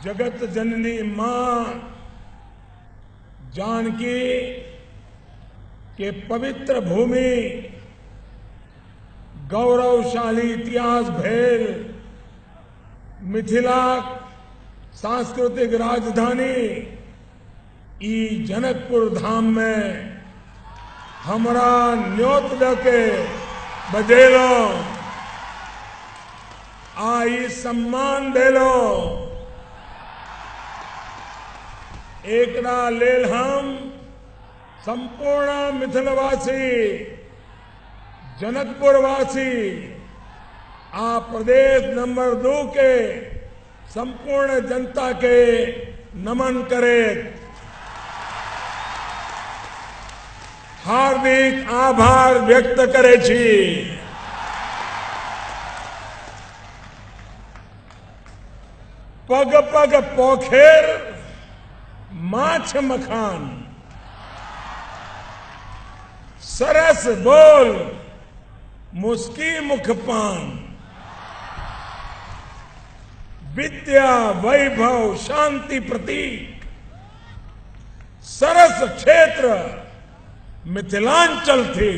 जगत जननी मां जानकी के पवित्र भूमि, गौरवशाली इतिहास भेल मिथिला सांस्कृतिक राजधानी ई जनकपुर धाम में हमरा न्योत दके बजेलो आ ई सम्मान देलो, एकरा लेल हम संपूर्ण मिथिलवासी, जनकपुरवासी आ प्रदेश नंबर 2 के संपूर्ण जनता के नमन करे हार्दिक आभार व्यक्त करे छी। पग पग पोखेर माछ मखान, सरस बोल मुस्की मुख पान, विद्या वैभव शांति प्रतीक, सरस क्षेत्र मिथिलांचल थी।